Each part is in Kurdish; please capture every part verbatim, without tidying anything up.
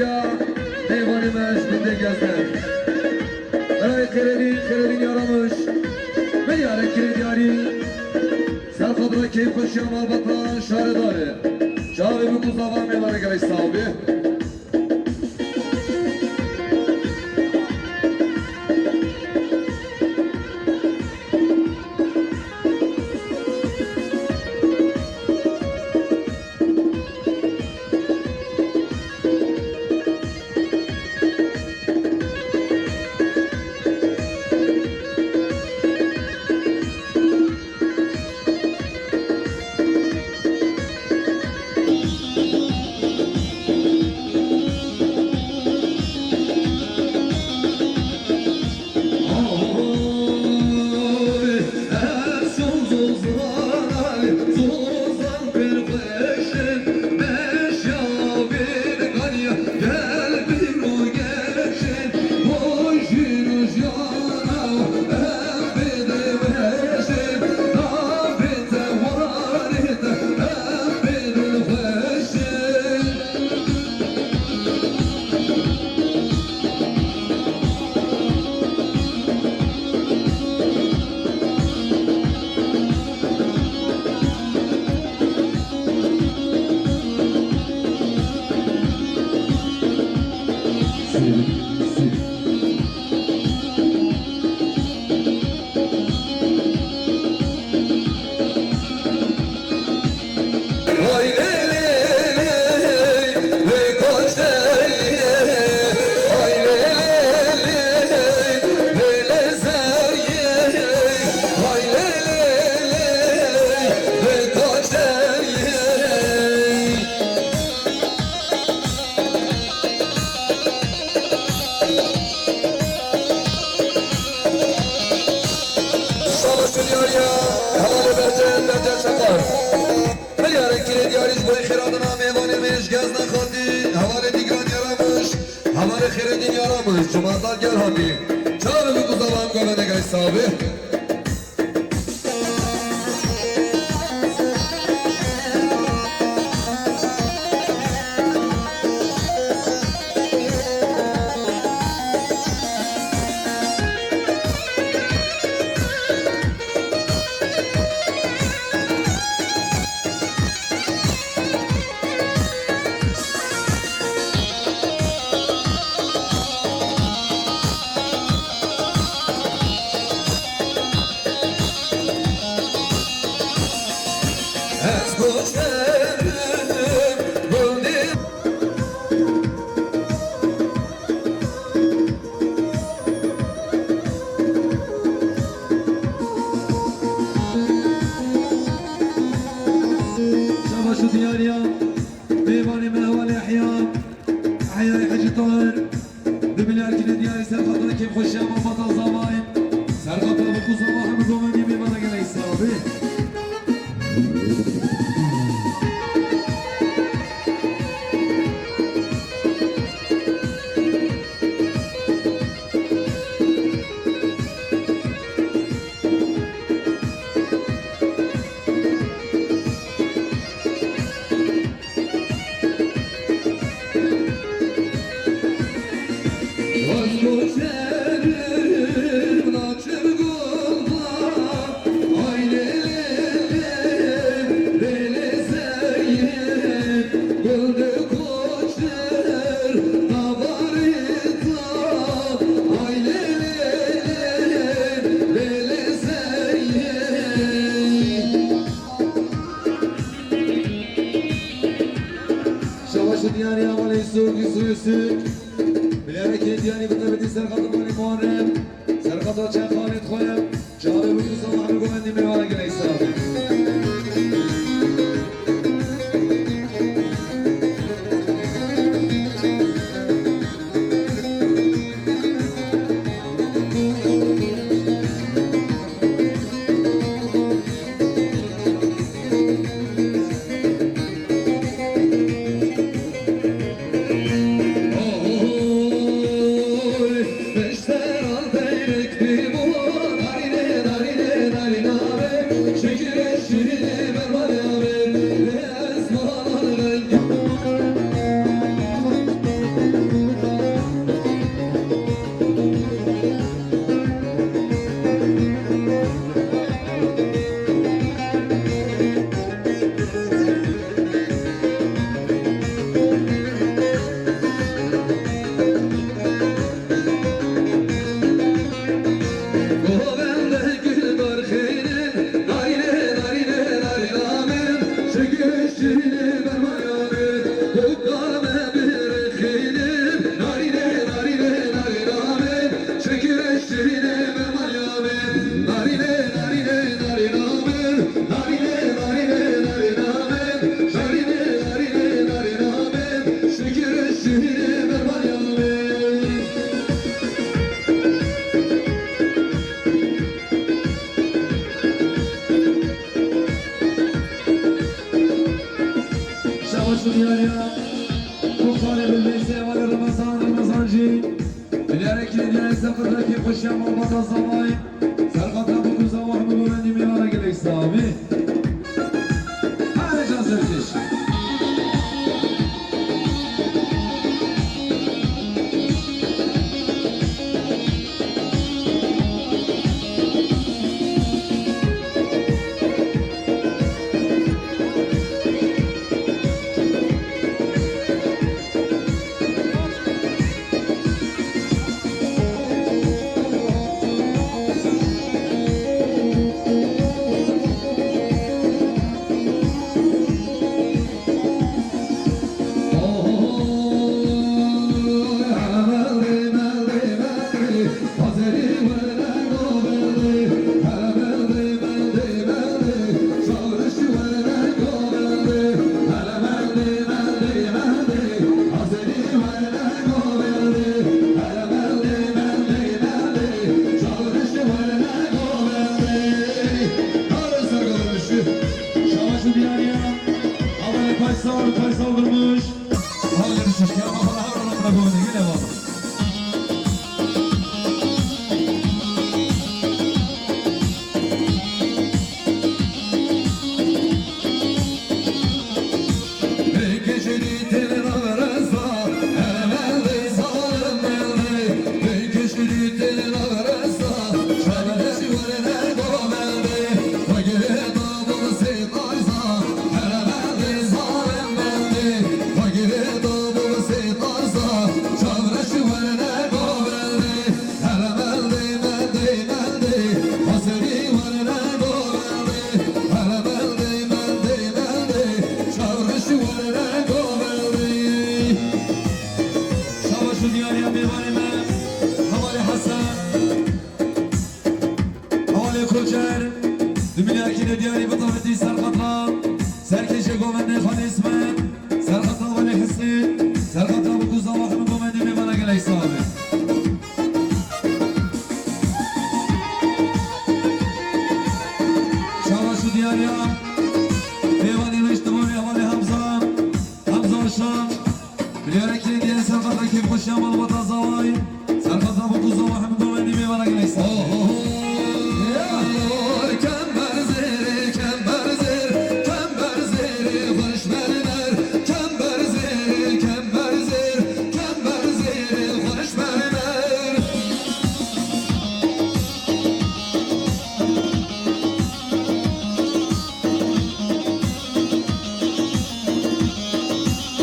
Mêvanê me ji Gundê Gezde. Berayê Xêredîn, Xêredîn Yaramiş. Milyarê Kirê Diyarî. Serxatira keyfxweşiya malbata şaredarê. Çavê bû ku zava mêvanê gelek sawbê. Şabaş û diyariya hevalê Bercên, Bercên Çakar. Milyarê Kirê Diyarî ji bo xêradina mêvanê me ji Gezda Xatî, hevalê Dîgran Yaramiş, hevalê Xêredîn Yaramiş, cumadar gel hatî. Çavê bû ku zava em gavene gay sabê. Ez goşerim gundê. Şabaş û diyariya mêvanê me hevalê Ehya, Ehyayê Hecî Tahir. Du milyar Kirê Diyarî ser xatirê kêfxweşiya malbata zavayê. Ser xatira bû ku zava hemû govendî mêvana gelek sawbê. Şabaş û diyarî hevalê Yusuf, Yusuf, Yusuf. Milyarê Kirê Diyarî bi taybetî serxatira malê Muharrem, serxatira çend xalê dixwere. Çavê bû ku zava hemû govendî mêvana gelek sawbê. Xwedekî xweşiya malbata zavayî. Serqata bû ku zava hemû govendî mêvana gelek savî. Hare can serkeş. Şabaş û diyariya. Amanê paysal, paysal durmuş. Hadi düşüş, kerem, bana hevra, bana govende, gel eva. Şabaş û diyariya mêvanê me, hevalê Hesen, hevalê Koçer, di milyarkî de diyarî bi tavêtî serqet ra, serkêşê govendê Xalî Îsmet, serqet ra hevalê Hesî, serqet ra bi ku zava hemû govendê mêvana gelek savê. Şabaş û diyariya, mêvanê me ji Tivanê hevalê Hamza, Hamza Aşan, milyarkî de diyarî serqet ra kêfxweşiya malbata zavayî, serqet ra bi ku zava hemû govendî mêvana gelek savê. Kember zêrê, kember zêr, kember zêrê xweş mermer, kember zêrê, kember zêr, kember zêrê xweş mermer.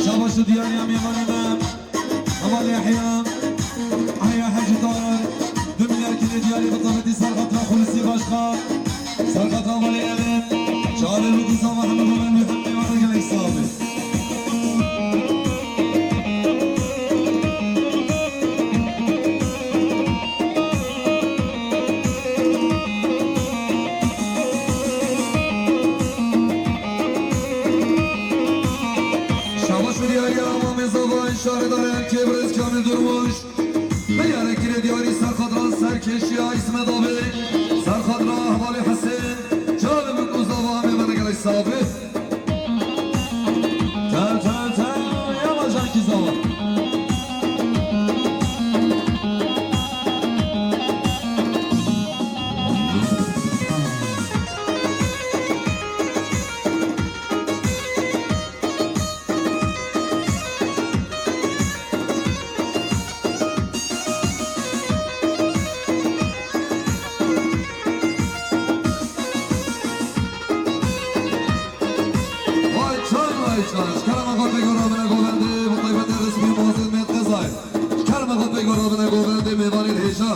Şabaş û diyariya mêvanê me. Hevalê Yehya, Yehya Hecî Tahir, du milyarkî de diyarî bi tavêtî serqet ra Xulûsî Başkan, serqet ra hevalê Emin, çavê bi ku zava hemû govendî hemû mêvana gelek savê. Şabaş û diyariya mamê zavayê şaredarên kêbirêz Kamîl Durmuş. Milyarkî de diyarî serqet ra serkêşiya Îsmet Abê, serqet ra hevalê Hesên, çavê bi ku zava mêvana gelek savê. Tev, tev, tev, yavaş ankî zava. Vay çan, vay çan. Ji kerema xwe pêk rabine govendê, bi taybet Resmî Muazzez Mêt Qezay. Ji kerema xwe pêk rabine govendê mêvanê hêja.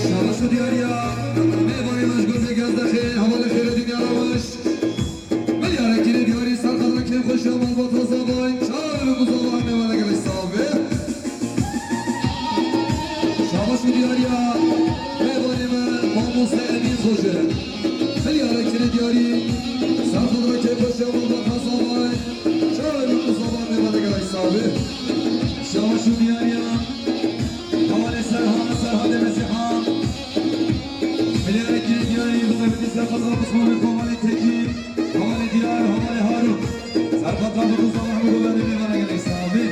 Şabaş û diyariya, mêvanê me ji gundê Gezdexê, hevalê Xêrê Dinya Rewş. Milyarkî de diyarî serqet ra kêfxweşiya malbata zavayî, çavê bi ku zava hemû mêvana gelek savê. Şabaş û diyariya mêvanê me, mamoste Emîn Xoce. Diyarî, Serxwedra Kêfxweşiya Malbata Zavay, çavê min û zavan mêvanê gelek sax bî. Şabaş û diyariya, hevalê Serhan, Serhadê Mesîhan. Milyarê kirê diyarî, bi zehmetî Serxwedra Osmanê Komalê Tekî, hevalê Diyar, hevalê Harun. Serxwedra bi û zavan hemû govendê mêvanê gelek sax bî.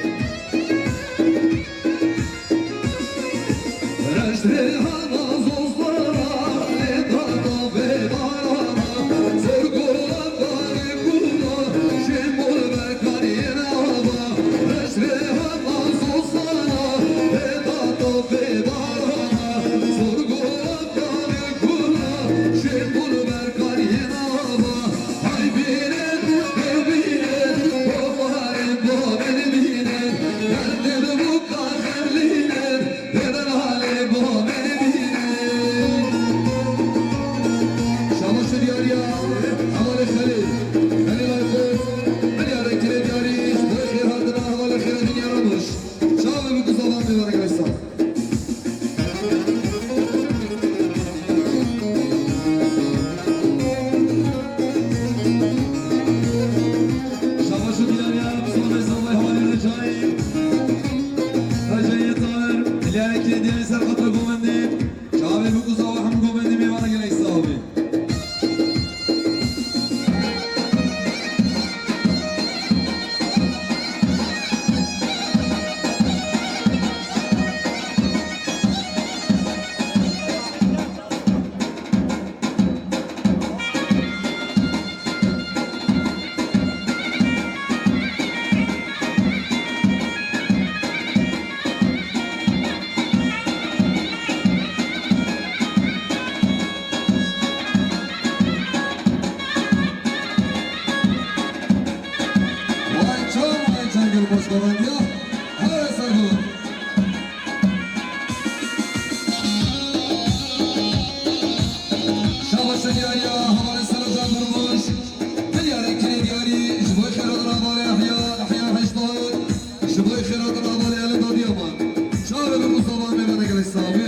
Şabaş û diyariya, hevalê Xelîl, Xelîl Aykut, milyarê kirê diyarî, ji bo xêr hatina hevalê Xelîl Dinya Ramiş. Çavê min ku zavan bê, were gelek sax. Şabaş û diyariya, Mustafa Zavay, hevalê Recayî, Recayî Tahir, milyarê kirê diyarî ser xatir govendê. Çavê bik û zawa hemû govendê mêvana gelek sax bî. Vay can, vay can, gel boş kalan ya. Her eser bu. Şabaş diyariya, hevalê Selacan Durmuş. Milyarê kirê diyarî, ji bo xêra dira hevalê Yahya, Yahya Heştayî. Ji bo xêra dira hevalê Elî Dadiyaman. Çavê bik û zavan mêvana gelek sax bî.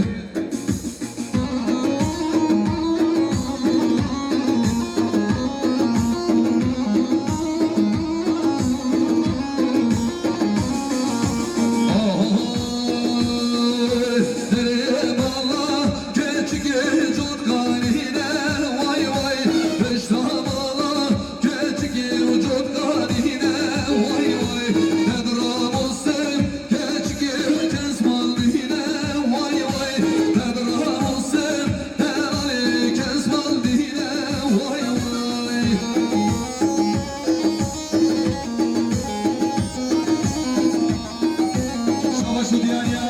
Şabaş û diyariya.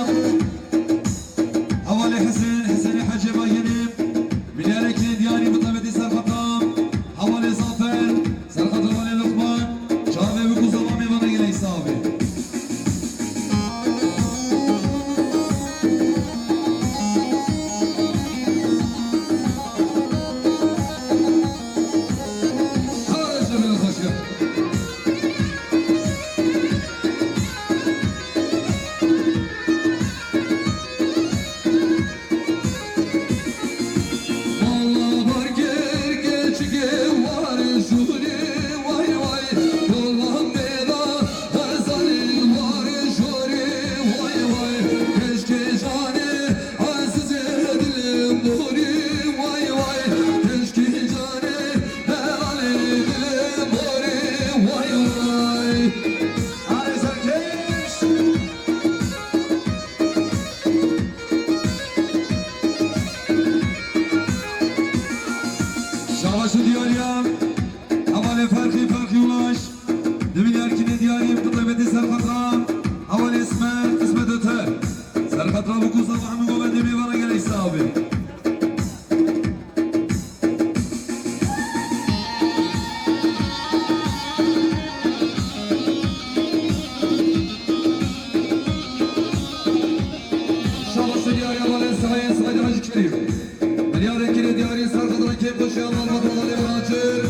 Hevalê Hesên, Hesênê Hecê Bagenê, milyarê kirê diyarî bi taybetî serxeta hevalê Zafer, serxeta hevalê Luqman, çavê bik û zawa mêvana gelek sax bî. Şabaş û diyariya, hevalê Ferxî, Ferxî Ulaş, du milyar kirê diyarî, bi taybetî serxeta hevalê Îsmet, Îsmet Öter. Serxeta bik û zawa hemû govendê mêvana gelek sax bî. Şabaş û diyariya hevalê Sehayê, Sehayê Hacî Kerîm. Milyarê kirê diyarî serxeta kêfxweşiya malbata hevalê Miraçir.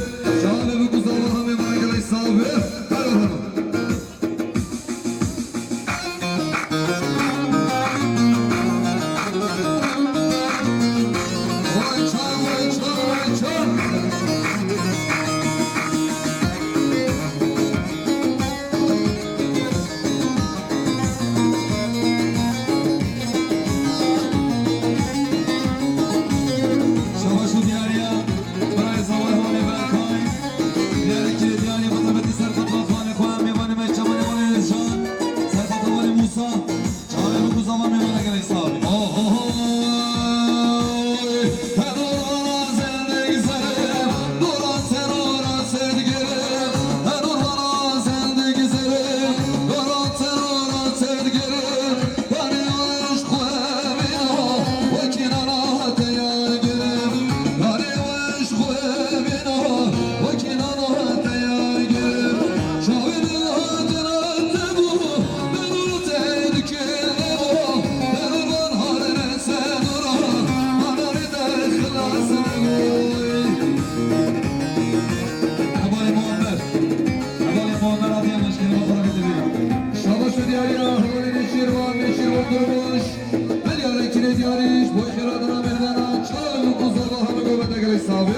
Sabi.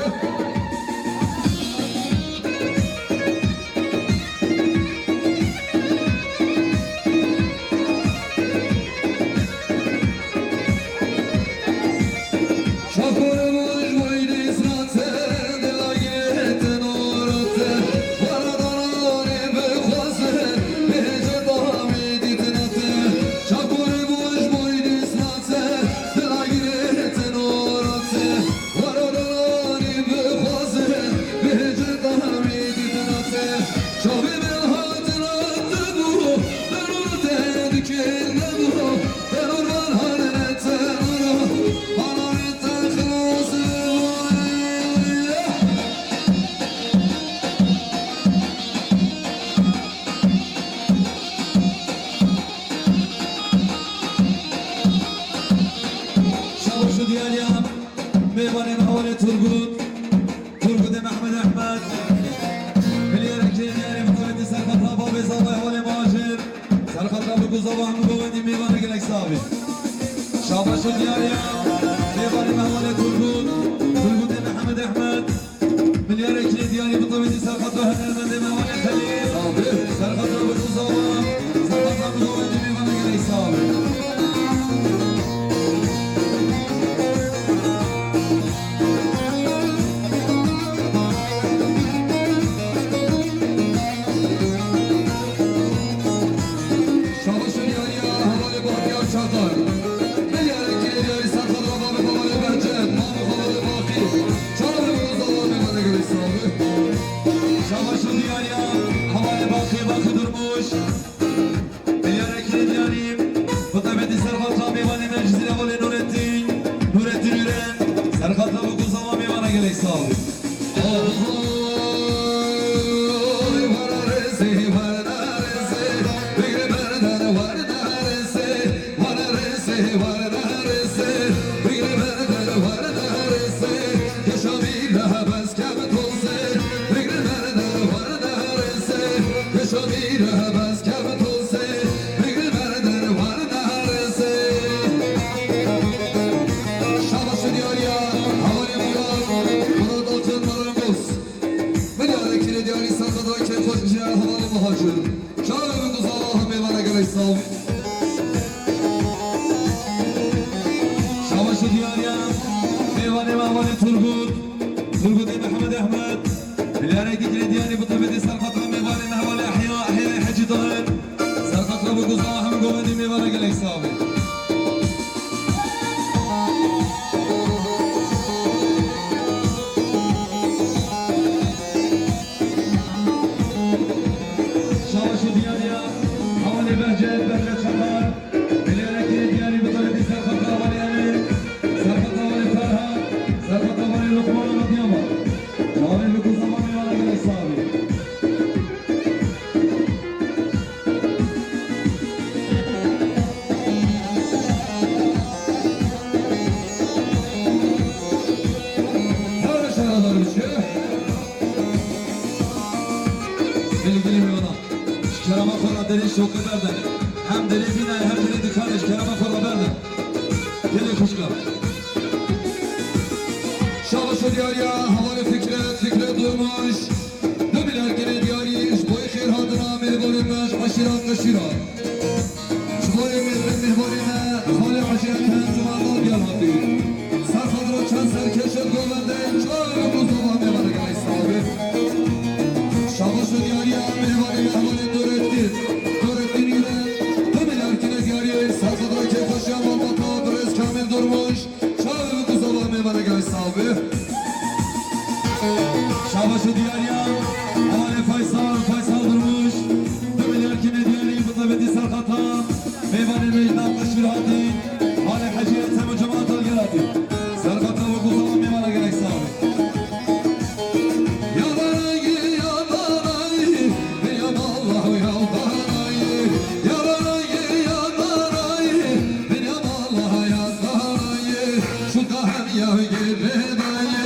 Şabaş û diyariya mêvanê me hevalê Turgut, Turgutê Mehmed Ehmed. Milyarek diyarî bi tevî serqeta babê zavay hevalê Macir. Serqeta bi ku zava hemû govendî mêvanê gelek savî. Şabaş û diyariya mêvanê me hevalê Turgut, Turgutê Mehmed Ehmed. Milyarek diyarî bi tevî serqeta hunermendê me hevalê Xelîl. Serqeta bi ku zava, serqeta bi govendî mêvanê gelek savî. Şabaş û diyariya hevalê Bahtiyar Çatar. Milyarek diyarî serqeta bi hevalê Behcet, mamê hevalê Baqî. Çawa bi ku zava mêvanê gelek savî. Şabaş û diyariya hevalê Baqî, Baqî Durmuş. Milyarek diyarî, bi tevî serqeta mêvanê me Cizîrê hevalê Nurettin, Nurettin Üren, serqeta bi ku zava mêvanê gelek savî. Şabaş û diyariya hevalê Murat, Murat Altın, Murat Ramos. Milyarek diyarî serqeta keyfxweş ji hevalê Muhacir. Çawa bi ku zava mêvanê gelek savî. Şabaş û diyariya mêvanê me hevalê Turgut, Turgutê Mehmed Ehmed. Milyarek diyarî bi tevî serqeta mêvanê me hevalê Ehya, Ehyayê Hecî Tahir. Serqeta bi ku zava hemû govendî mêvanê gelek savî. Şabaş û diyariya hevalê Behcet, Behcet Çatar. Milyarek diyarî bi tevî serqeta hevalê Emîn, serqeta hevalê Ferhat, serqeta hevalê Lokman û Adıyaman. Çawa bi ku zava mêvanê gelek savî. Her şehra dar biçe. Gelin, gelin, yola. Ji kerema xwe re derê şoqê berde. Hem derê bînayê hem derê dikanê ji kerema xwe re berde. Gelê xwişka. Şabaş û diyariya hevalê Fikret, Fikret Durmuş. Du milyar kinê diyarî ji bo xêrhatina mêvanê me ji eşîra Qeşîra. Ji bo yê mêvanê me, xalê Hecî Ethem ji Mardal Diyarbekir. Ser xatira çend serkêşên govendê, çawa bi ku zava mêvanê gelek savî. Şabaş û diyariya mêvanê me hevalê Nurettin, Nurettin Üren. Du milyar kinê diyarî, ser xatira kêfxweşiya malbata birêz Kamil Durmuş. Çawa bi ku zava mêvanê gelek savî. Şabaş û diyariya hevalê Faysal, Faysal Durmuş. Du milyar kinê diyarî bi tevî serqeta mêvanê me ji nav Qeşîr hatî. Halê Hecî Ethem û cemaat Alger hatî. Serqeta bi ku zava mêvanê gelek savî. Ya Darayê, ya Darayê, ya Allah, ya Darayê. Ya Darayê, ya Darayê, ya Allah, ya Darayê. Şuka hem ya gel dayê,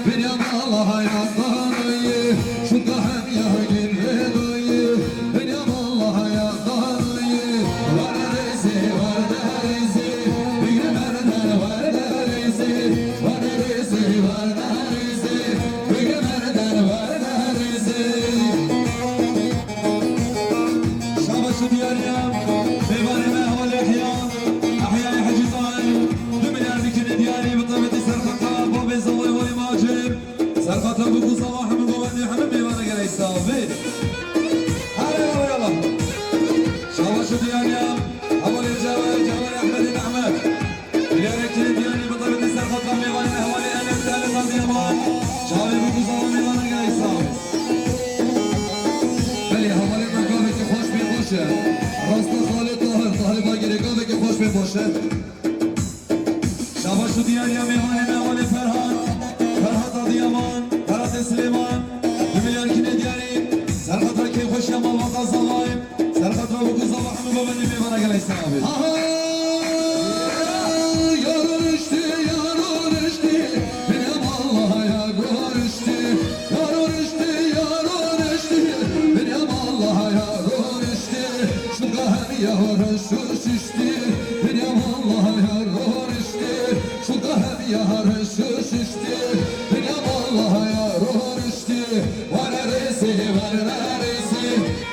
Meryem Allah ya dayê. Şuka hem ya gel dayê, Meryem Allah ya dayê. Var derisi, var derisi, bigre merdan var derisi, var derisi, var derisi. Adıyaman, çavê bûk û zava mêvana gelek sağ. Belê, hevalên me gavekî xweş pê xweş e. Rasta Xalê Tahir, Tahirê Bagirê gavekî xweş pê xweş e. Şabaş û diyariya mêvanê me hevalê Ferhat, Ferhat Adıyaman, Ferhatê Silêman, du milyar kînê diyarî, serxeta kêfxweşiya malbata zavayê. Serxet re bûk û zava hemû govendê mêvana gelek selav bê. Aha! Yar riştî, yar riştî, binê mala yar riştî. Yar riştî, yar riştî, binê mala yar riştî. Şuka hem yar şu şiştî, binê mala yar riştî. Şuka hem yar şu şiştî, binê mala yar riştî. Were rêsê, were rêsê,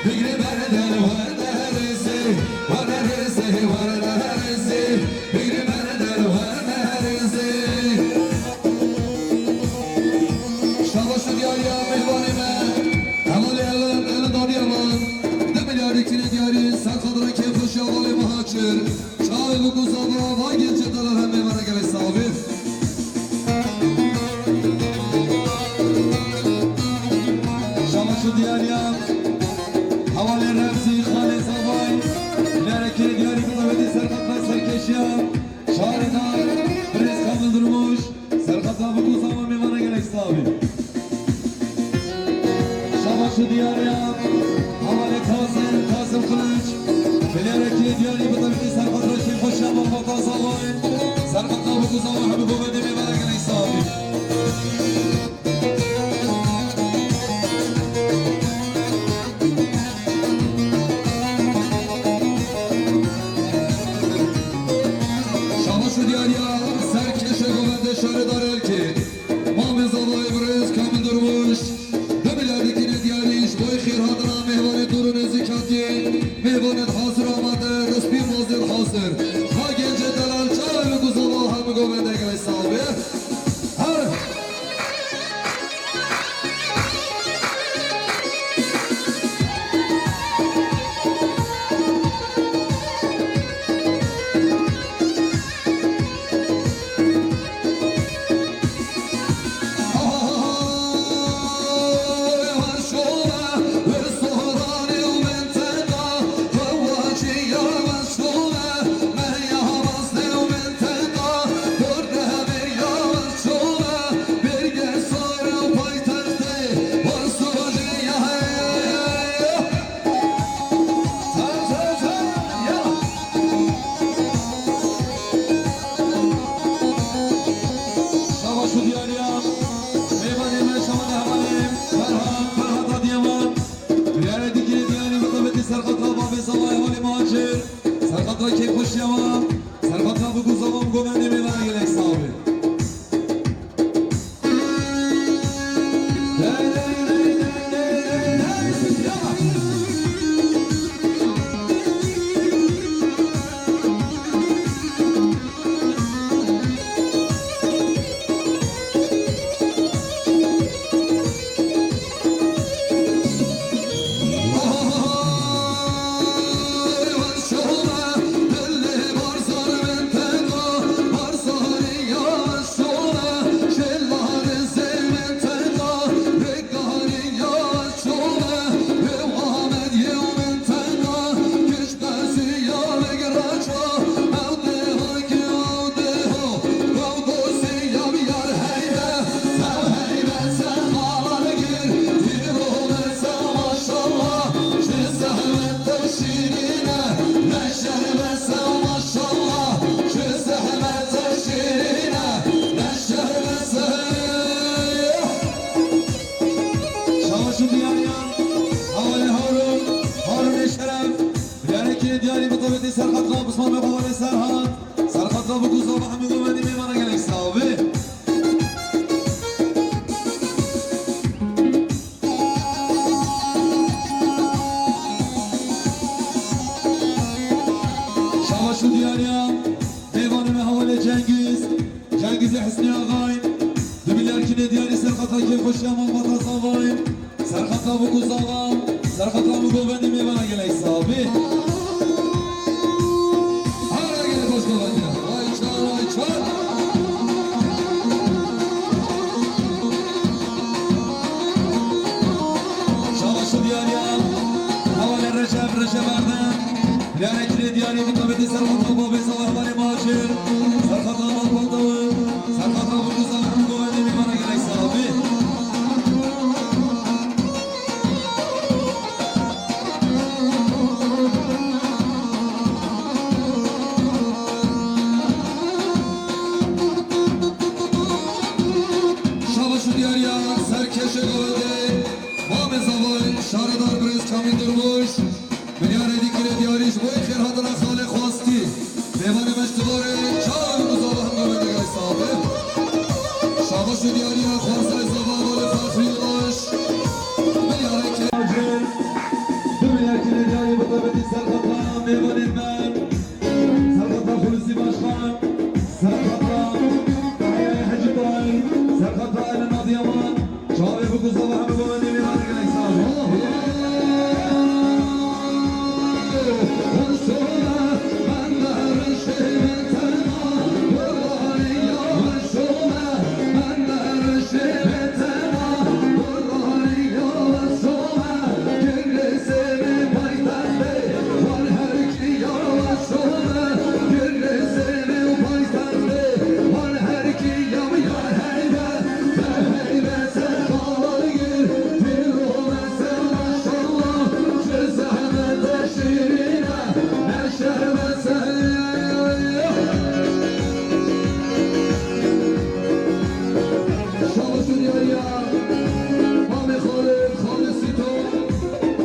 bigre berdel were rêsê, were rêsê, were rêsê, bigre berdel were rêsê. Şabaş û diyariya mêvanê me, hevalê Elen, Elen Adıyaman, du milyar kînê diyarî, serxet re kêfxweşiya hevalê Mahaçir. Çavê bûk û zava, va gencê delal hemê me re gelek sağ bê. Şabaş û diyariya hevalê Remzî, Xalê Zavay, milyar kînê diyarî, bi tevî serxet re serkêşiya şaredar, birêz Kamil Durmuş. Serxeta bûk û zava mêvana gelek sağ bê. Şabaş û diyariya hevalê Kasim, Kasim Kılıç. Milyar kînê diyarî, bi tevî serxet re kêfxweşiya malbata zavayê. Serxeta bûk û zava hemû govendê mêvana gelek sağ bê. Şabaş û diyariya serkêşê govendê şaredar Elkê. Mamê zavayê birêz Kamil Durmuş. Du milyar kînê diyarî ji bo xêrhatina mêvanê dûr û nêzîk hatiye. Mêvanên hazir amade, rispî mazêr hazir. Ha gencê delal çavê bûk û zava hemû govendê gelek sağ bê. Her Şabaş û diyariya mêvanê me, şamanê hevalê Ferhat, Ferhat Adıyaman. Milyarê dî kînê diyarî, bi tevî serxeta bavê zavayê hevalê Macir. Serxeta kêfxweşiya me. Serxeta bûk û zava hemû govendê mêvana gelek sağ bê. Şabaş û diyariya hevalê Harun, Harunê Şeref. Milyarê kînê diyarî, bi tevî serxeta Osman ve hevalê Serhat. Serxeta bûk û zava hemû govendê mêvana gelek sağ bê. Şabaş û diyariya mêvanê me hevalê Cengiz. Cengizê Hesnî Axayîn. Du milyar kînê diyarî, serxeta kêfxweşiya malbata zavayê. Serxeta bûk û zava, serxeta hemû govendê mêvana gelek sağ bê. Hara gelek hoş govendê. Vay çar, vay çar. Diyarê Kirê Diyarî, mutabîtî serxata babê Zava hevalê Macir, serxata malbata wî, serxata Bûrkû Zava hemû govendê mêvana gelek selav bê. Şabaş û diyariya serkêşê govendê, mamê Zavayê, şaredar birêz Kamîl Durmuş. Milyarê dî kirê diyarî ji bo xêrhatina xalê xwestî. Mêvanê me ji Tivarê, çawa wî ku Zava hemû wê digel sabe. Şabaş û diyariya xwarzayê Zava balê Fexrî Ulaş. Milyarê kirê. Du milyar kirê diyarî bi taybetî serxeta mêvanên me. Serxeta Xulûsî Başkan. Serxeta Hecî Tahir. Serxeta Elin Adiyaman. Çavê bû ku Zava hemû govendê mêvanê gelek sax be. Şabaş û diyariya mamê Xalid, Xalid Sîto.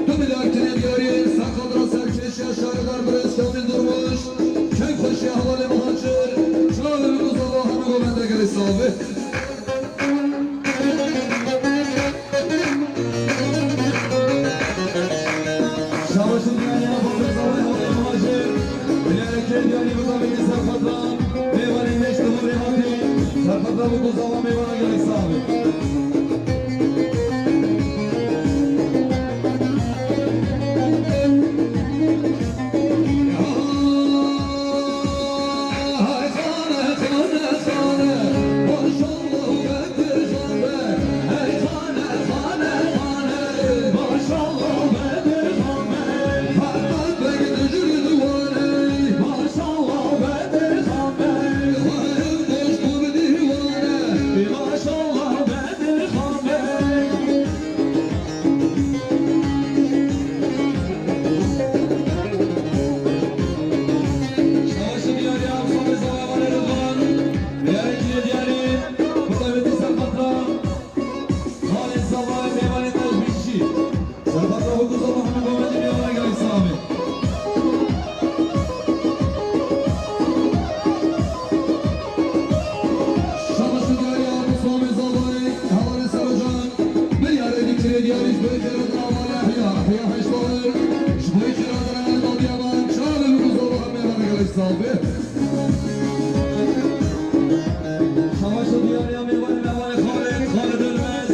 Du milyar kirê diyarî, serxeta serkêşiya şaredar birêz Kamîl Durmuş. Keyfxweşiya hevalê Muhacir, çavê wî ku Zava hemû govendê gelek sax be. Şabaş û diyariya babê Zavayê hevalê Muhacir. Milyarê kirê diyarî bi taybetî serxeta mêvanên me ji Tivarê hatî. Serxeta bû ku Zava mêvana gelek sax be. Şabaş û diyariya Xalê Zava hevalê Ridwan. Diyarê kirê diyarî, bi taybetî serxeta Xalê Zava mêvanê te ji bîr çî. Serxeta bû ku Zava hemû govendê mêvana gelek sax be. Şabaş û diyariya Muslamê Zavayê, hevalê Serocan. Milyarê dî kirê diyarî ji bo xêrhatina hevalê Ehya, Ehya Heştawir. Ji bo xêrhatina Elin Adiyaman, çavê wî ku Zava hemû mêvanê gelek sax be. Şabaş û diyariya mêvanê me hevalê Xalid, Xalid Ölmez.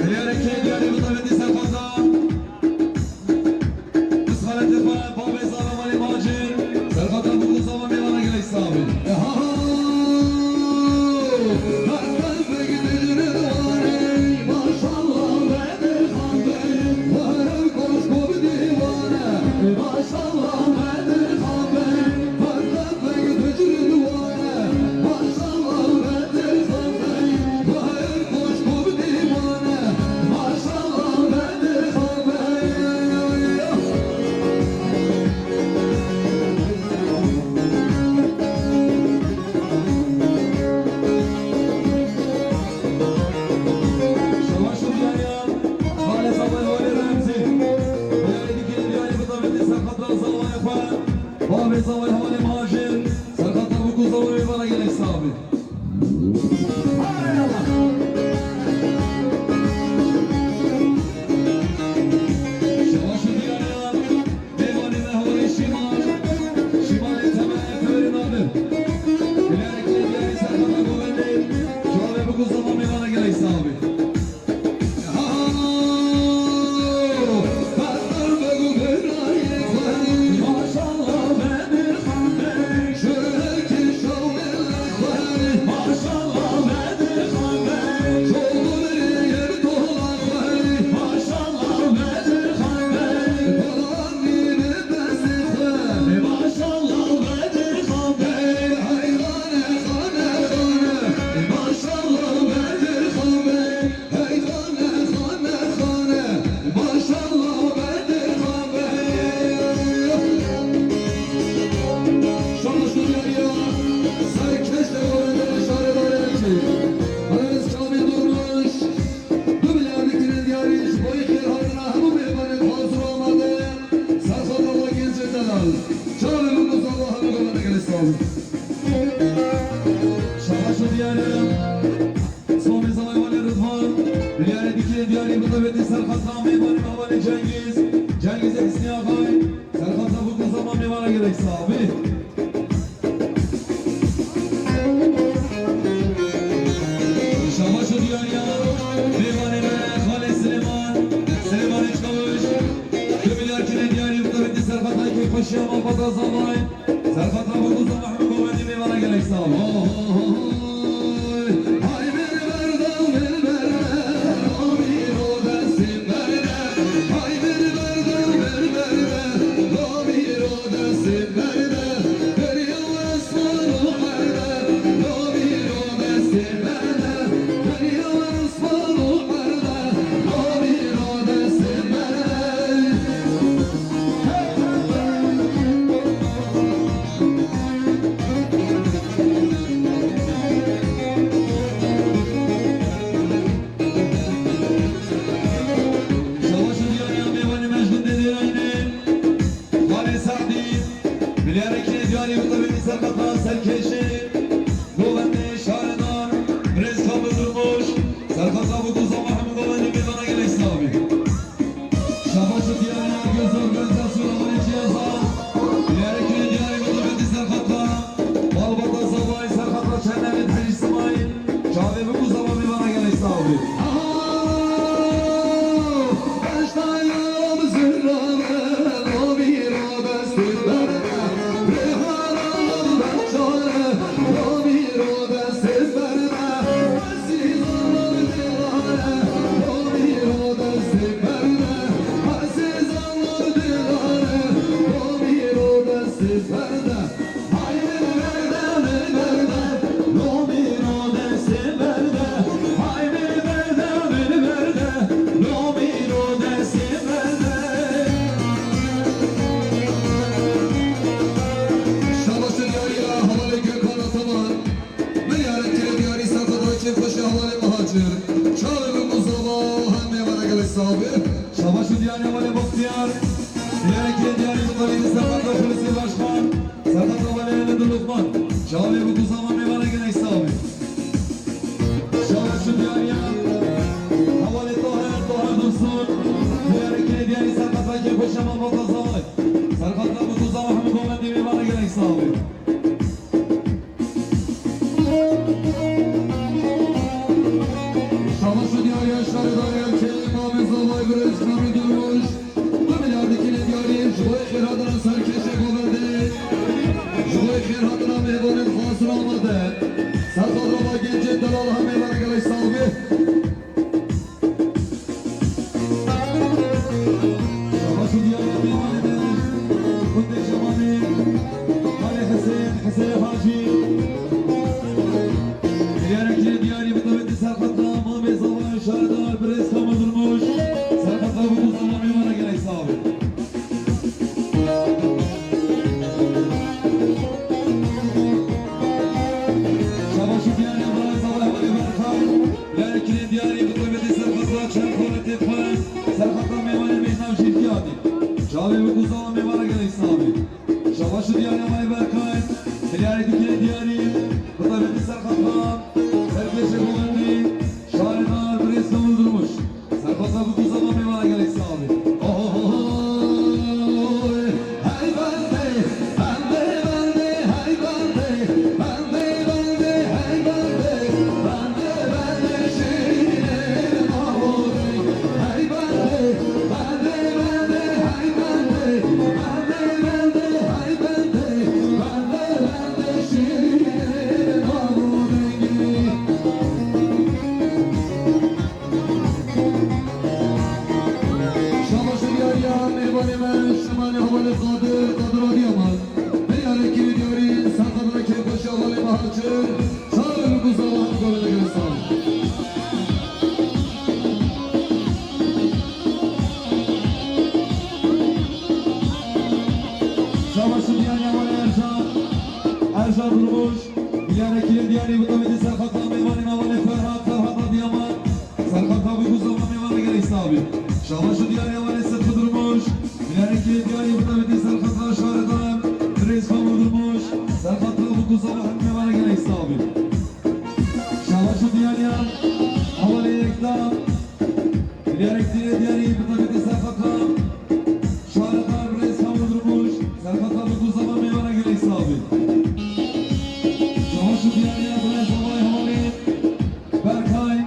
Milyarê kirê diyarî bi taybetî serxeta. Bi xaletê xwe, babê Zava hevalê Macir. Serxeta bû ku Zava mêvana gelek sax be. Eha! Maşallah, Bedir Xan Bey, were koş bu divane. Maşallah, Bedir Xan Bey, Mutabetî serqata mêvanê hevalê Cengîz, Cengîz Hüsnî Axay, serqata bû ku zaman mêvana gelek sax bî. Şabaş û diyariya mêvanê me Xalê Silêman, Silêmanê Çawij, du milyar kine diyarî mutabetî serqata keyfxweşiya malbata zavay. Serqata bû ku zaman hemû govendî mêvana gelek sax bî. Şabaş û diyariya mêvanê me ji gundê Dêrayînê, Xalê Se'dî, milyareke diyarî bi tevî serqata serkêşê, govendê şaredar, birêz Kamil Durmuş, serqata bû ku zaman hemû govendê mêvana gelek sax bî. Şabaş û diyariya Gulzar Gulzar Sura Xalê Çiyaza, milyareke diyarî bi tevî serqata, malbata zavayî serqata çernevê Hecî Simayîl, çavê bû ku zaman mêvana gelek sax bî. Şabaş û diyariya hevalê Gökhan Ataman, milyareke diyarî serqata keyfxweşiya hevalê Mihacir, çavê bû ku zaman hemû mêvana gelek sax bî. Şabaş û diyariya hevalê Baxtiyar, milyareke diyarî bi tevî serqata Xulûsê Başkan, serqata hevalê Elî Luqman, çavê bû ku zaman mêvana gelek sax bî. Şabaş û diyariya hevalê Tahir, Tahir Dursun, milyareke diyarî serqata keyfxweşiya malbata zavay. Serqata bû ku zaman hemû govendê mêvana gelek sax bî. Şabaş û diyariya şaredarê Elçê, mamê zavay birêz Kamî Durmuş, du milyar dikinê diyarî ji bo xêrhatina serkêşê govendê, ji bo xêrhatina mêvanên xasin amade. Serqata va gencê delal hemê mêvana gelek sax bî. Şabaş û diyariya mêvanê me, gundê Şemalê, Xalê Hesên, Hesê Hacî. Milyareke diyarî bi tevî serqata mamê zavayê şaredar birêz Kamil Durmuş, serqata bû ku zaman mêvana gelek sax bî. Şabaş û diyariya birêz Abdulhamidê Berkay, milyareke diyarî bi tevî serqata çend xaletê xwe, serqata mêvanê me ji nav Jîlkiyatî. Çavê bû ku zaman mêvana gelek sax bî. Şabaş û diyariya Abdulhamidê Berkay, milyareke diyarî bi tevî serqata serkêşê govendî, şaredar birêz Kamil Durmuş. Serqata bû ku zaman mêvana gelek sax bî. Oy, hey bendê, bendê, bendê, hey bendê, bendê, bendê, hey bendê, bendê, bendê, şîrînê mamûrê, hey bendê, bendê, bendê, hey bendê, bendê, bendê, hey bendê, bendê, bendê, şîrînê mamûrê. Şabaş û diyariya mêvanê me, Şemalê hevalê Qadir, Qadir Adiyaman. Milyareke diyarî serqata keyfxweşiya hevalê Mihacir, çavê bû ku zaman govendê gelek sax bî. Şabaş û diyariya hevalê Ercan, Ercan Durmuş. Milyareke diyarî bi tevî serqata mêvanê me hevalê Ferhat, Ferhat Adiyaman. Serqata bû ku zaman mêvana gelek sax bî. Şabaş û diyariya hevalê Sedqî Durmuş. Milyareke diyarî bi tevî serqata şaredar birêz Kamil Durmuş. Serqata bû ku zaman hemû mêvana gelek sax bî. Şabaş û diyariya hevalê Yekta. Diyarek Zînê Diyarî bi tebetê serxeta şaredar birêz Kamil Durmuş, serxeta bi ku zava mêvana gelek sax bî. Çawa şu diyariya birêz zavayê Hevalê Berkay.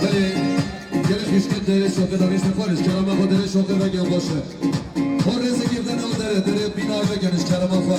Belê, gelek xişkin derê şoqê da rêşte xwarij, kerama xwe derê şoqê vegel baş e. Xwe rêzekê bidene û derê, derê bîna vegeniş, kerama xwe.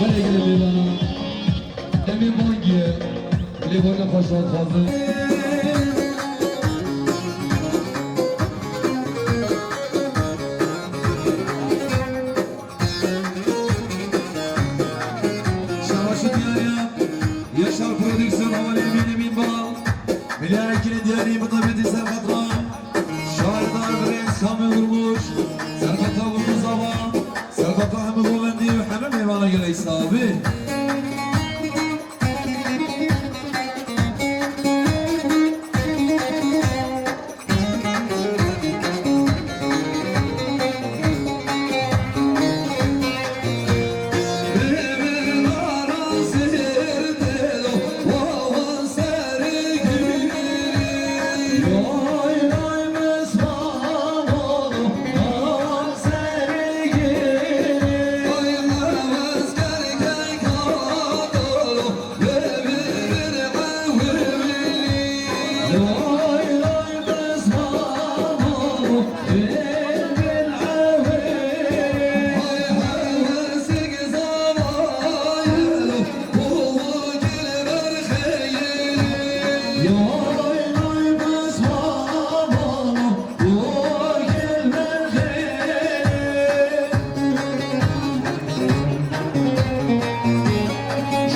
Belê gelê mêvanan, demê bangî ye, lêborîna xweş ve dixwazin. Şabaş û diyariya Yaşar Prodüksiyon, hevalê Emîn Emîn Bal. Milyarekî diyarî bi tebetê serxeta şaredar birêz Kamil Durmuş, serxeta bi ku zava, serxeta hemû govendî û hemû mêvana gelek sax bî.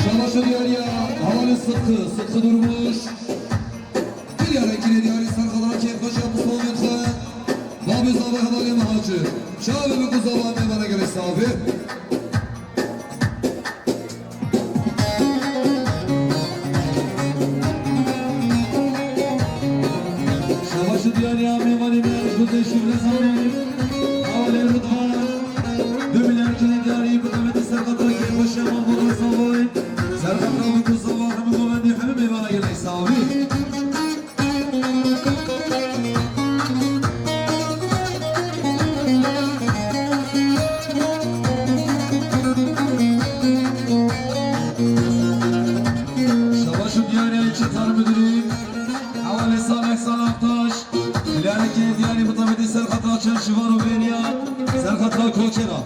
Şabaş û diyariya hevalê Sıtkı, Sıtkı Durmuş. Diyarê kîrê diyarî serxedana kêfxweşiya Mustafayê xwe. Babê zava hevalê me Hacı. Çavê bi ku zava mêvana gelek sax bî. Şabaş û diyariya mêvanê me ji Gundê Şîvlezanê, hevalê Ridvan. Du milyar kîrê diyarî bi tebetê serxedana kêfxweşiya me Mustafayê. Serxeta bi ku zava hemû govendî hemû mêvana gelek sax bî. Şabaş û diyariya Çetar Müdürî, hevalê Salih Salahtaş, milyareke diyarî bi tebetê serxeta Çerşivan û Bêriya, serxeta Koçera.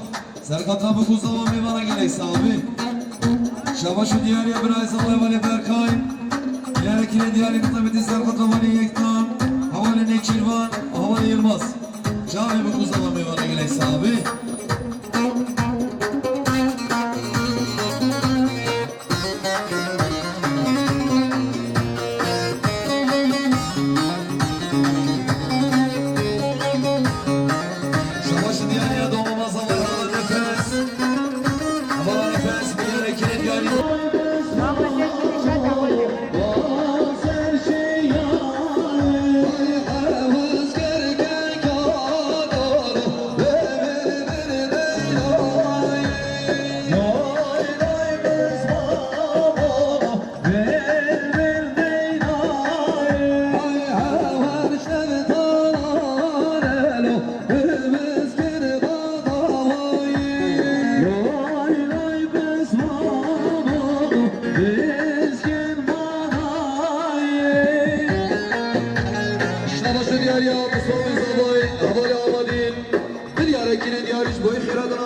Serxeta bi ku zava mêvana gelek sax bî. Şabaş û diyariya birayê zava hevalê Berkay. Milyareke diyarî bi tebetê serxeta hevalê Yektan, hevalê Nêçîrvan, hevalê Yilmaz. Çavê bi ku zava mêvana gelek sax bî. Şabaş û diyariya doma me zava hevala Nefes. Hevala Nefes,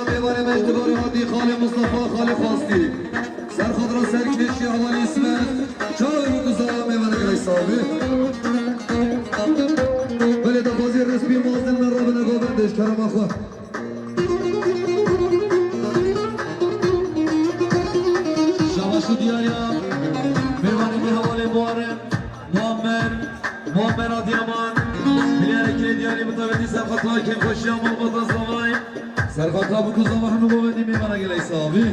Mêvanê me ji divarê hatî, xalê Mustafa, xalê Fastî. Serxatira serkêşî hevalê Îsmet. Çawa bû ku zava mêvana gelek sax bî. Belê daxwazê resmî mazin me rabine govendê ji kerema xwe. Şabaş û diyariya mêvanê me hevalê Muharrem, Muammer, Muammer Adiyaman, bilyare kirê diyarî bi taybetî serxatira kêfxweşiya malbata zavayê. Serxatira bû ku zava hemû govendî mêvana gelek sax bî.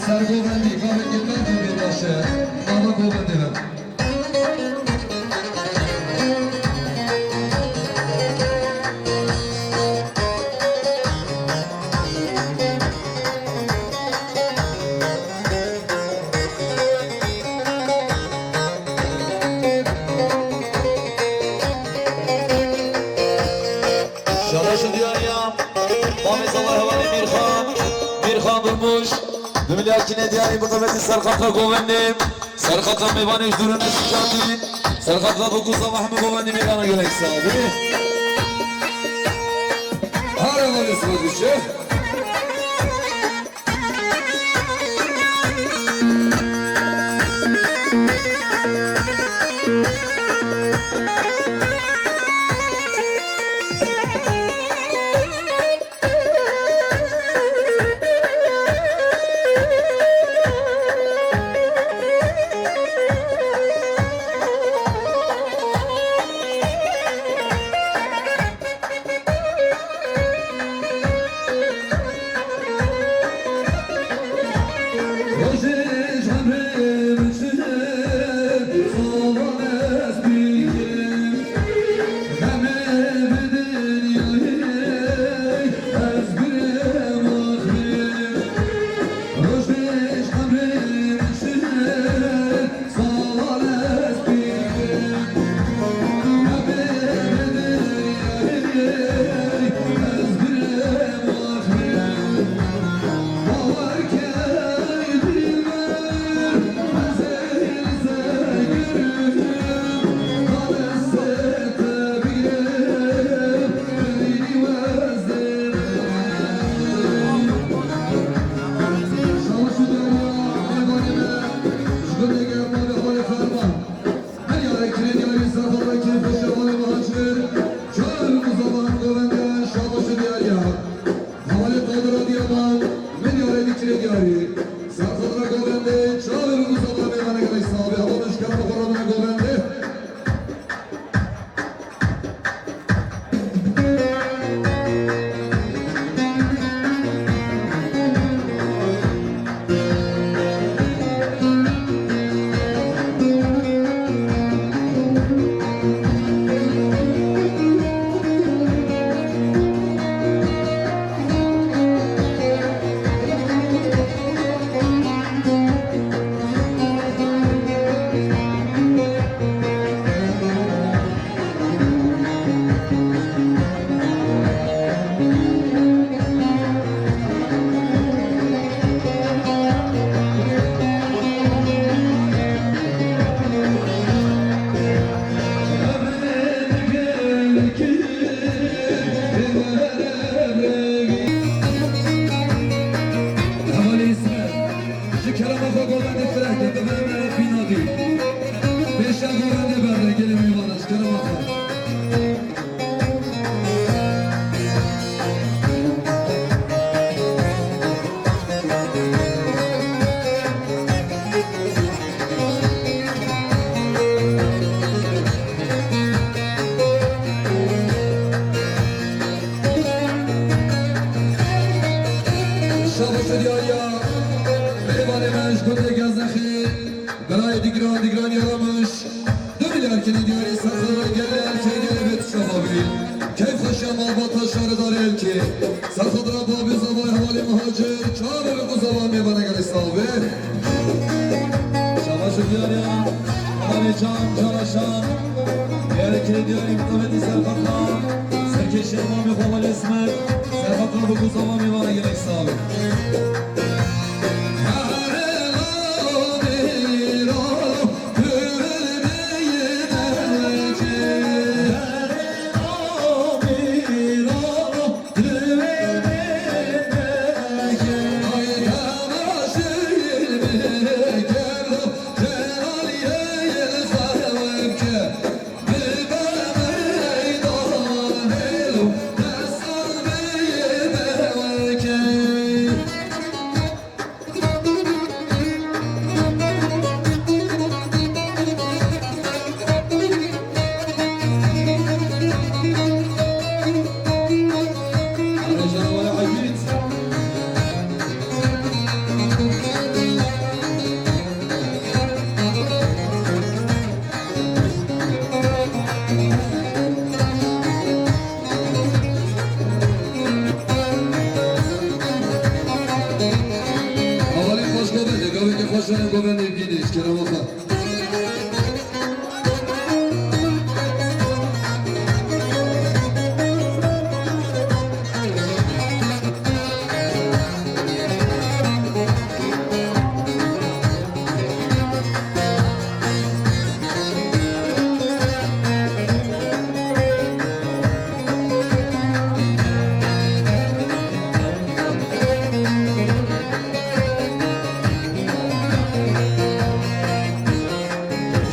Ser govendî, gavekê me dû bê taşe. Nava govendê ve. Şabaş û diyariya mamê zava hevalê Mîrxan, Mîrxan Durmuş, bi milyar kînê diyarî bi qevetî serxatira govendê, serxatira mêvanê ji dûrûnê şikatî, serxatira bû ku zava hemû govendî mêvana gelek sax bî. Hare valê Sirozî Şêx. Milyarê kirê diyarî, serxatira kêfxweşiya malê Mihacir, çar û zavan govende, şabaş û diyariya. Hevalê Qadir Adiyaman, milyarê dî kirê diyarî, serxatira govende, çar û zavan mêvane gelek sax bî. Hevalê ji kerema xwe rabine govende. Kerema xwe govendê fireh ke, bibire me re bîna dî. Pêşiya govendê berde, gelê mêvanan, ji kerema xwe. Şabaş û diyariya mêvanê me ji gundê Gezexê, birayê Dîgran, Dîgran Yaramiş, du milyar kinê diyarî serxwe gelê Elkê gelê bê tişta babî. Keyfxweşiya malbata şaredarê Elkê. Serxwe dira babî zavay hevalê Mihacir, çavê bi ku zavan mêvane gelê sax be. Şabaş û diyariya, hevalê can, cana şan. Diyarê kinê diyarî mitabetî serxwe dira. Serkêşê mamê xwe hevalê Esmet. Serxwe dira bi ku zavan mêvane gelê sax be. Hevalên xweş govendê, gavekê xweş herin govendê bînê, ji kerema xwe.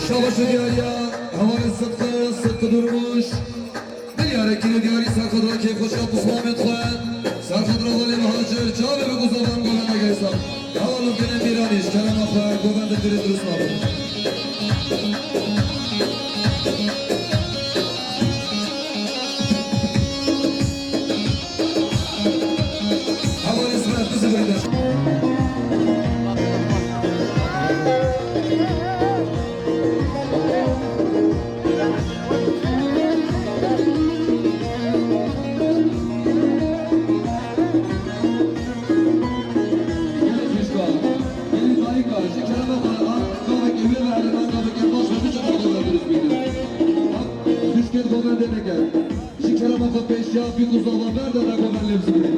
Şabaş û diyariya hevalê Sidqi, Sidqi Durmuş. Milyarek kîlo diyarî serxwe dira kêfxweşiya pismamên xwe. Serxwe dira hevalê Mihacir, çavê bi ku zavan govenda gelê sax. Hevalên gelê Mîranî, ji kerema xwe govendê pîrê dirust nabin. Hevalê Sibet, bizivirîne. Gelê xwişka, gelê dayika, ji kerema xwe a gavekê wê ve, gavekê baş ve biçe xwe dirust bîne. Xwişkên xwe bende neke. Ji kerema xwe pêşiya bîk û zava berde, rego me lê bizîne.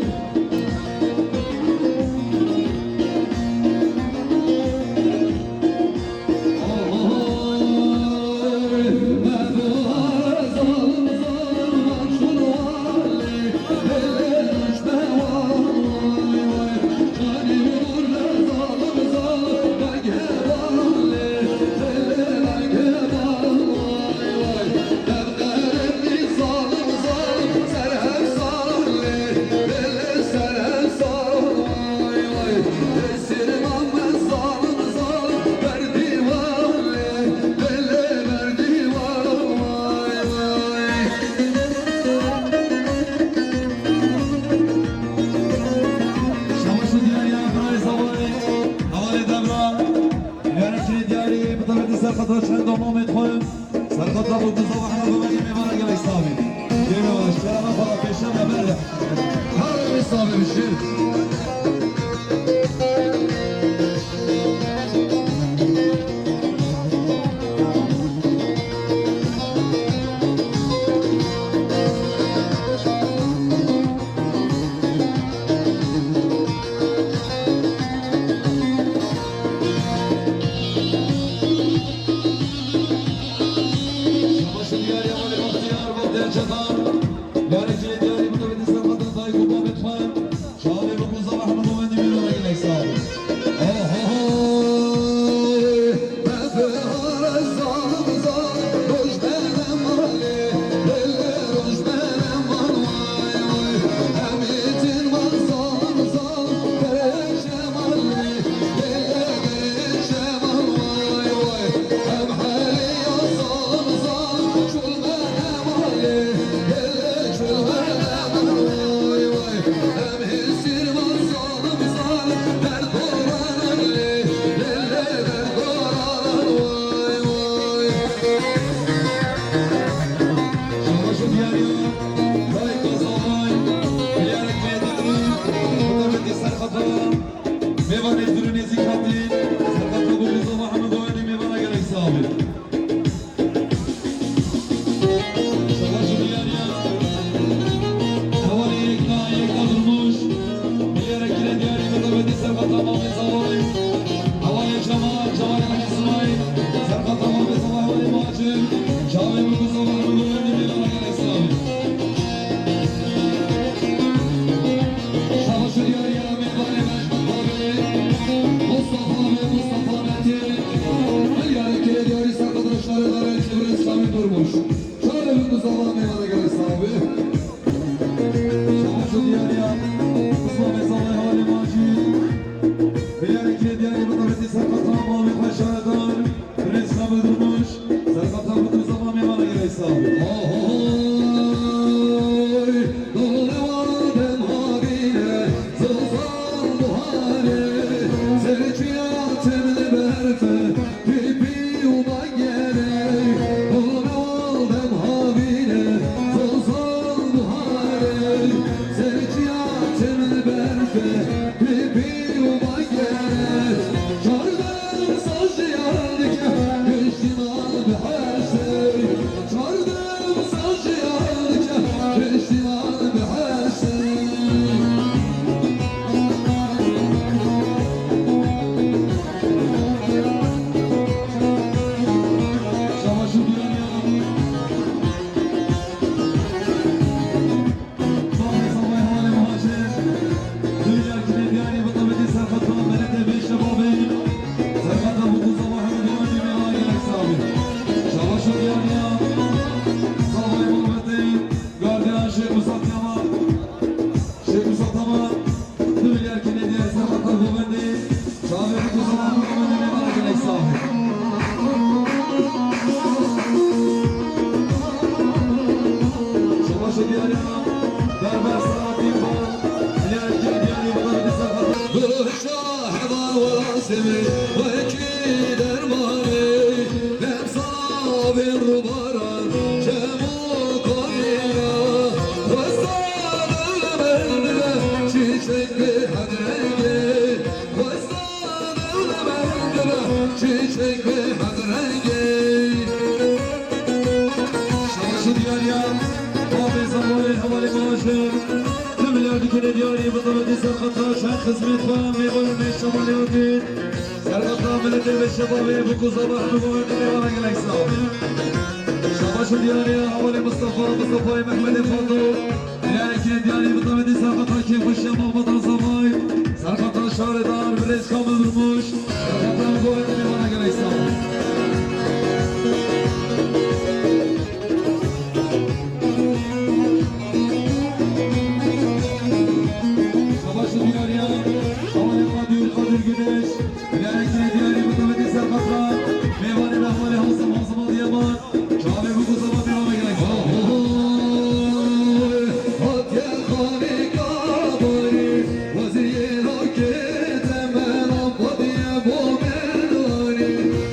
Şabaş û diyariya birayê Zawarê, hevalê Devra, diyarê çinê diyarî, bi tevî ser xwe çend domomê xwe. Serxwe dira bi ku zava hema bimekê mêvana gelek sax bî. Gelê me ji kerema xwe pêşiya me berde. Her wî sax bibî şêr. Şabaş û diyariya malê Baxtiyar, Baxtiyar Çetan. Diyarê çinê diyarî, bi tevî ser xwe dayik û bavê xwe. Çavê bi Mêvanê dûr û nêzîk hatî, serqata Bûkûza Mahmûd Goyandî mêvana gelek sax bî. Şabaş û diyariya. Hevalê yekna, yekna durmuş. Milyara kîle diyarî bi tabetî serqata Mamê Zavay. Hevalê Cemal, Cemal Elî Sumay. Serqata Mamê Zavay, hevalê Macir. Çavê Bûkûza Mahmûd Goyandî mêvana gelek sax bî. Şabaş û diyariya. Mustafa ve Mustafa Metin. Milyarê kîle diyarî serqata şaredarê Cibrin Samî Durmuş. Şarê Bûkûza Mahmûd Goyandî gelek sax bî. Şabaş û diyariya. Mustafa Zavay, hevalê Macî. Milyarê kîle diyarî bi tabetî serqata Mamê Xweş şaredar. Birêz Kamil Durmuş, serqata Bûkûza Mahmûd mêvana gelek sax bî. Ahoy, dole wadem havîne, zozan buhare, serçiya temel berfe, pîpî û bagere, dole wadem havîne, zozan buhare, serçiya temel berfe, pîpî û bagere, çardem saz jiyar dike, piştîman bi hesê. Çardem saz jiyar dike, piştîman bi hesê. Şabaş û diyariya. Safê Safay hevalê Muhacir. Duyar kîle diyarî bi tabetî serqata Meletê Bê Şebabê. Serqata Bûkûza Mahmûd Goyandî mêvana gelek sax bî. Şabaş û diyariya. Safay Muhammedê. Gardiyan Şêx Musat Yaman. Şêx Musat Yaman. Duyar kîle diyarî serqata Govendî. Çavê Bûkûza Mahmûd Goyandî mêvana gelek sax bî. Şabaş û diyariya. Berber Selahattin Bal. Diğer iki diyarî bu da bir sefer. Gülşah heval welasimi, wekî dermanê, nemsa bin rûbaran, çem û koniya, xwesta dewlemend be, çîçek bi hemrengê. Westa dewlemend be, çîçek bi hemrengê. Şabaş û diyariya, Babê Zamanê hevalê Muhacir. Du milyar dikinê diyarî bi tabetî serqata şen xizmet xwe, mêvanê me şamanê hatî. Serqata miletê ve şebabê Bûkûza Mahmûd Goyandî mêvana gelek sax bî. Şabaş û diyariya, hevalê Mustafa, Mustafayê Mehmedê Fato. Diğer iki diyarî bi tabetî serqata kêfxweşiya malbata Zavay. Serqata şaredar Birêz Kamil Durmuş. Serqata Goyandî mêvana gelek sax bî. Şabaş û diyariya, hevalê Kadir, Kadir Güneş. Diğer iki diyarî bi tabetî serqata. Mêvanê me hevalê Hazim, Hazim Adıyaman. Çavê Bûkûza Mahmûd Goyandî gelek sax bî. Ahoy, hatiye xanîka barî, wezîra kête me, lamba diye bo me danî,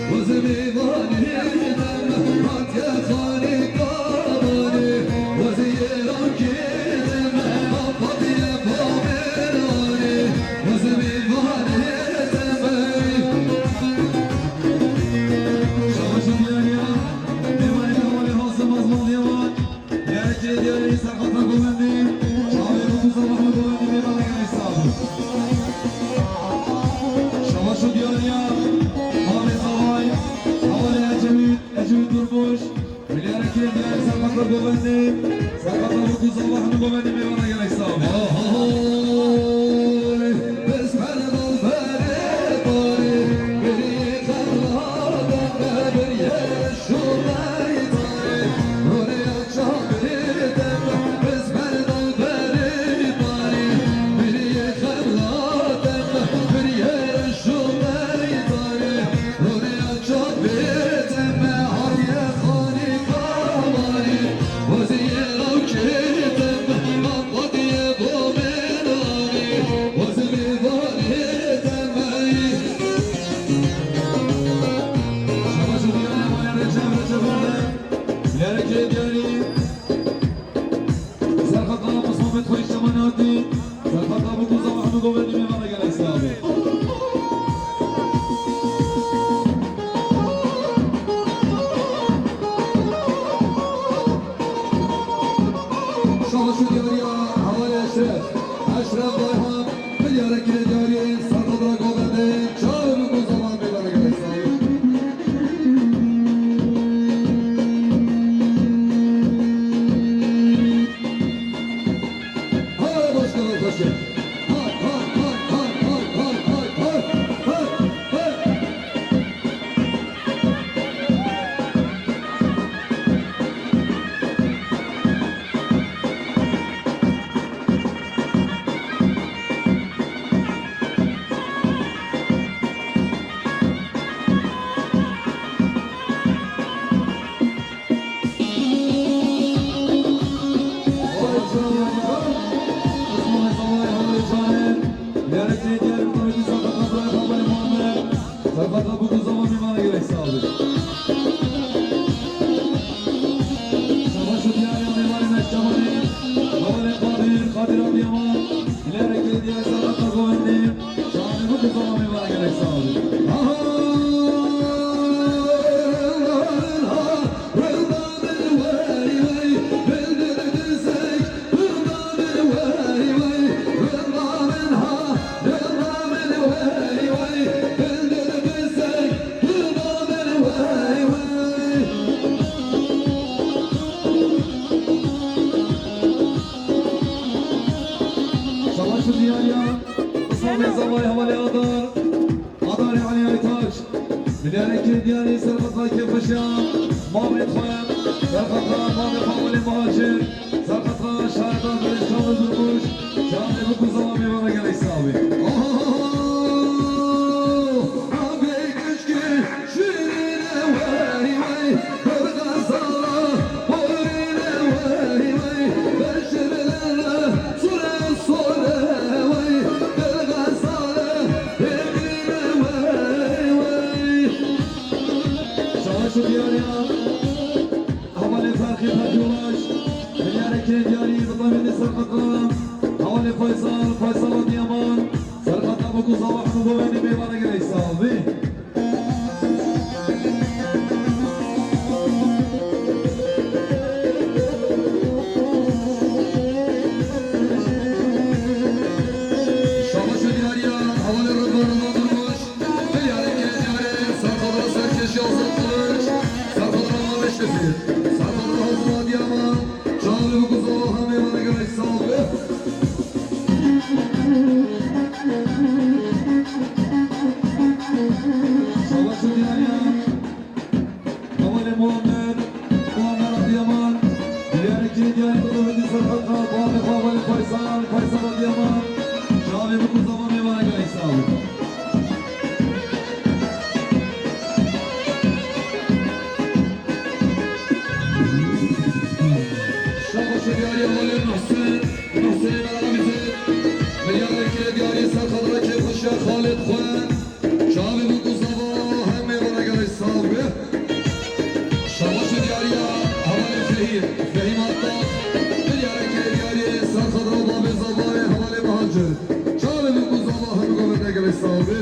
wezî mêvanî te me, hatiye xanîka barî, wezîra kête me, lamba diye bo me danî, wezî mêvanî te me. Şabaş û diyariya. Mêvanê hevalê Hazim Azman Diyawar. Diyarê kîle diyarî serqata Govendî. Çavê Bûkûza Mahmûd Govendî mêvana gelek sax bî. Şabaş û diyariya. Mamê Zavay. Hevalê Ecevît, Ecevît Durmuş. Milyara kîle diyarî serqata Govendî. Serqata Bûkûza Mahmûd Govendî mêvana gelek sax bî. Ahoy, biz her dal berê barê, berê xemla deme, berê Şabaş û diyariya, Îslamê zavayê hevalê Adar, Adarê Elî Aytaç. Milyareke diyarî serqeta kêfxweşiya mamê xwe, serqeta mamê xwe Welê Muhacir, serqeta şahedan Birêz Kamil Durmuş, canê bikû zava mêvana gelek sağ bî. Oh, abê keşke şirîne wey wey, bir gazala, borîne wey wey, beşirlere sure sure wey, bir gazala, Şabaş û diyariya, hevalê Ferqî Pekyobaş, milyareke diyarî bi tevînê serqeta, hevalê Faysal, Faysal Adiyaman, serqeta bikû zava hemû bivênî mêvana gelek sağ bî. Şabaş û diyariya, hevalê Rıdvan, Rıdvan Durmuş, milyareke diyarî, serqeta serkeşî Azad Kılıç, serqeta Beştepe, serqeta Hazım Adiyaman, çavê bikû zava hemê vane gelek sağ bî. Şabaş û diyariya, hevalê Muhammed, Muhammed Adiyaman, milyareke diyarî bidovênî serqeta, bavê xwe hevalê Faysal, Faysal Adiyaman, çavê bikû zava mêvana gelek sağ bî. Şabaş û diyariya hevalê Muhsin, Muhsinê me re bîzê. Milyareke diyarî serqeta kêfxweşiya Xalid xwe. Çavê bikû zava hemê vane gelek sağ bî. Şabaş û diyariya hevalê Fehîm, Fehîm Atlas. Milyareke diyarî serqeta bavê zavayê hevalê Muhacir. Çavê bikû zava hemê vane gelek sağ bî.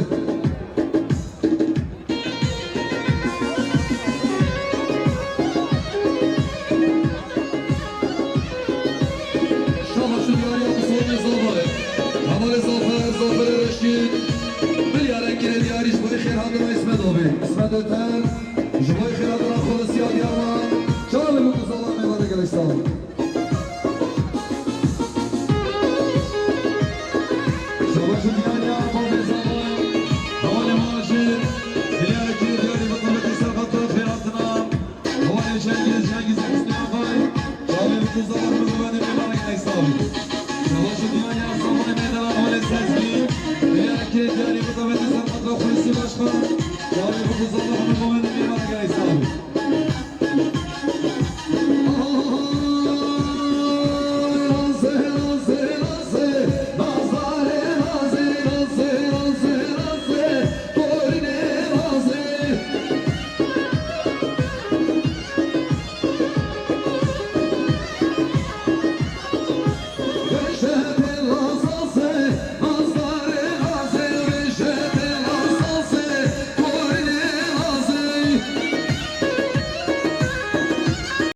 Şabaş û diyariya Musonê Zafer. Hevalê Zafer, Zaferê Reşîd. Milyareke diyarî ji bo xêrhatina Îsmet abi. Îsmet Öter. Ji bo xêrhatina xulisiya Diyarman. Çavê bikû zava mêvana gelek sağ bî. Şabaş û diyariya bavê zava, hevalê Muhacir, milyareke diyarî bi tevînê serqeta xêrhatina, hevalê Cengiz, Cengiz Hüsnü Akay, çavê bikû zava hemû bivênî mêvana gelek sağ bî. Şabaş û diyariya Samanê Meydan, hevalê Sezgîn, milyareke diyarî bi tevînê serqeta Xulîsî Başkan, çavê bikû zava